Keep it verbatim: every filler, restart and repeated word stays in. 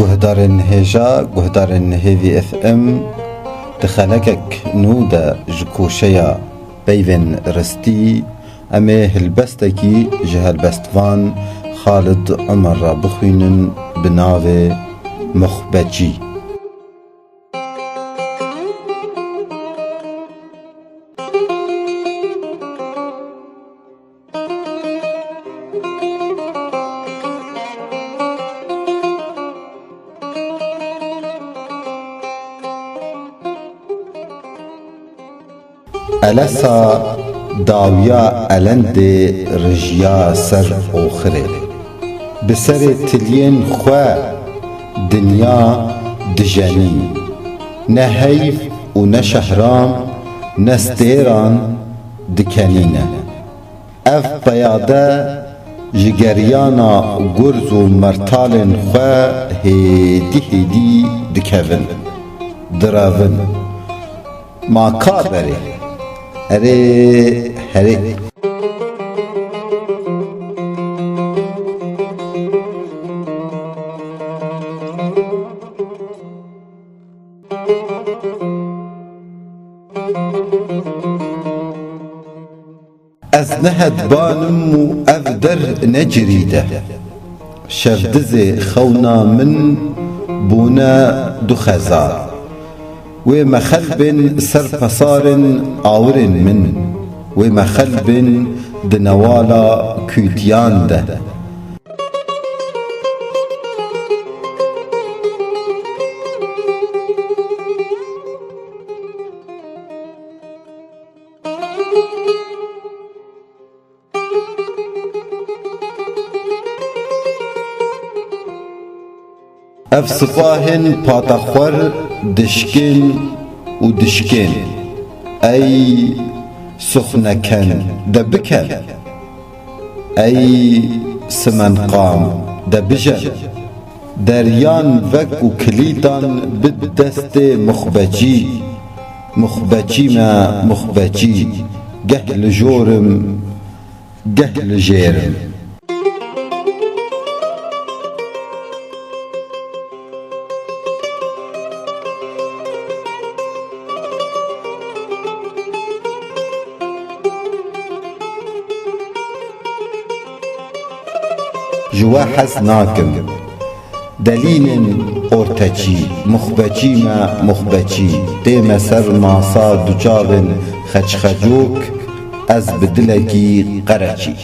Guhdarên hêja, guhdarên Hêvî F M, di xelekek nû de ji koşeya peyvên ristî em ê hilbestekî ji helbestvan Xalid Omer re bixwînin bi navê Muxbecî. Elesa dawiya elendê rijiya ser oxirê. Bi serê tiliyên xwe dinya dijenî. Ne heyv û ne şehram, ne stêran dikenîne. Ev peyade ji geriyana gurz û mertalên xwe hêdî hêdî dikevin, direvin. Ma ka berê. Herê, herê. Ez ne hedban im û ev der ne cirîd e. Şevdizê xewna min bûne du xezar. Wê mexel bên ser pesarên awirên min. Wê mexel bên di newala kûtiyan de. Ev sipahên patexwer dişkên û dişkên. Ey suxneken de biken. Ey simenqam de bijen. Deryan vek û kilîtan bi destê muxbecî. Muxbecî me, muxbecî. Geh li jor im, geh li jêr im. Ji we hez nakim. Delînên orteçî, muxbeçî me, muxbeçî. Tê me ser masa du çavên xeçxecok, ez bi dilekî qereçî.